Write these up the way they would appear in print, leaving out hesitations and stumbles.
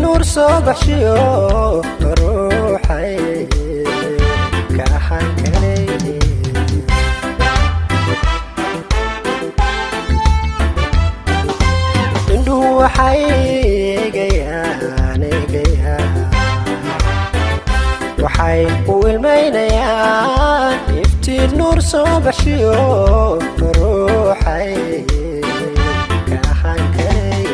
Nuur soo baxshiyo ruuxay ka ahaan karay. Indhuhu waxay eegayaan, eegayaan, waxay u ilmaynayaan iftiin nuur soo baxshiyo ruuxay ka ahaan karay.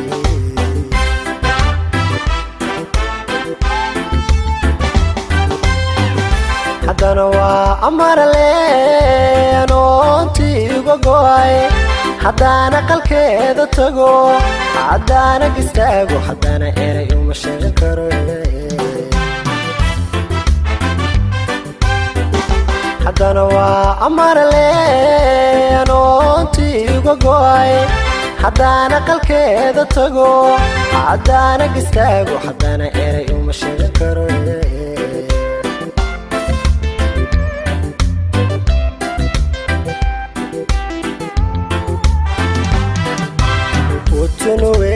Haddana waa amarale anoontii uga go'ay, haddana qalkeeda tago, haddana gistaago, haddana eray uma sheegan karo. Haddana waa amarale anoontii uga go'ay, haddana qalkeeda tago, haddana gistaago, haddana eray uma sheegan karo. Utunuwe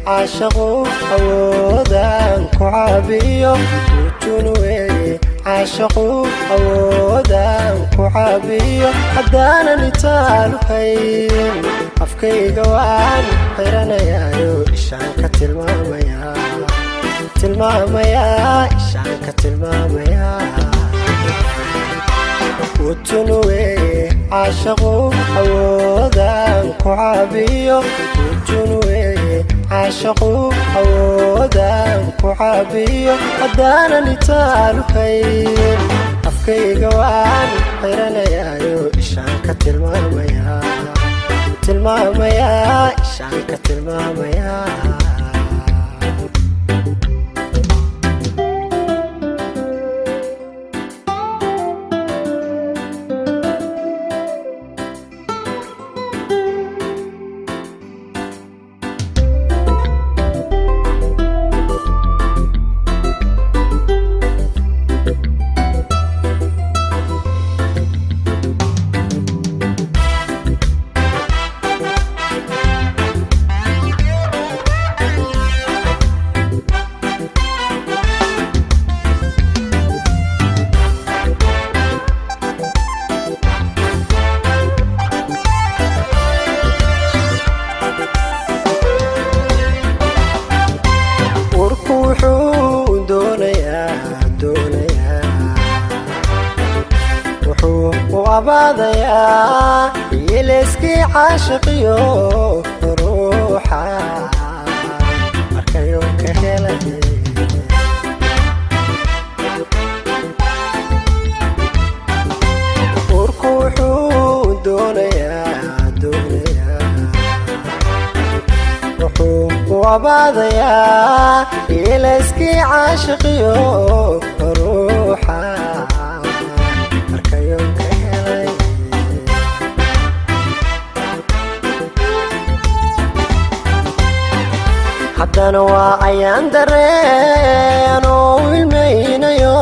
caashaqu awoodan ku caabiyo, utunuwe caashaqu awoodan ku caabiyo, haddaanan itaalu hayn afkayga waan xiranayaayo, ishaan ka tilmaamaya, tilmaamaya, ishaan ka tilmaamaya. Utunuwe caashaqu awoodan ku caabiyo, utunuwe caashaqu awoodan ku caabiyo, haddaanan itaalu hayn afkayga waan xiranayaayo, ishaan ka tilmaamaya, tilmaamaya, ishaan ka tilmaamaya. Urku wuxuu doonayaa, doonayaa, wuxuu u abaadayaa yeeleyskii caashiqiyo ruuxa markayuu ka helay. Urku wuxuu doonayaa, doonayaa, wuxuu u abaadayaa yeeleyskii caashiqiyo ruuxa markayuu ka helay. Haddana waa ayaan dareen oo ilmaynayo,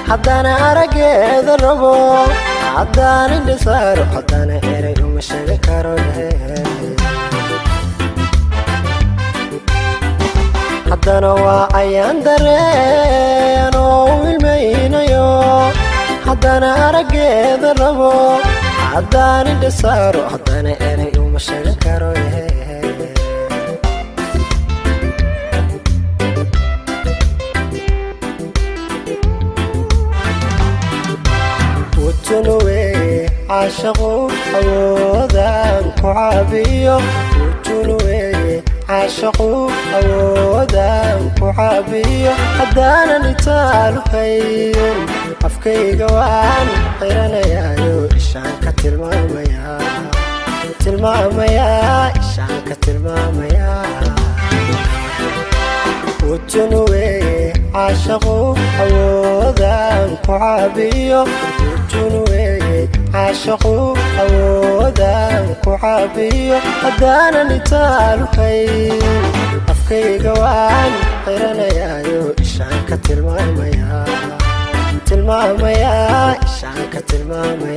haddana araggeeda rabo, haddana indhasaaro, haddana eray uma sheegan karo. Haddana waa ayaan dareen oo ilmaynayo, haddana araggeeda rabo, haddana indhasaaro, haddana eray uma sheegan karo. Utunuwe caashaqu awoodan ku caabiyo, utunuwe caashaqu awoodan ku caabiyo, haddaanan itaalu hayn afkayga waan xiranayaayo, ishaan ka tilmaamaya, tilmaamaya, ishaan ka tilmaamaya. Utunuwe caashaqu awoodan ku caabiyo, utunuwe caashaqu awoodan ku caabiyo, haddaanan itaalu hayn afkayga waan xiranayaayo, ishaan ka tilmaamaya, tilmaamaya, ishaan ka tilmaamaya.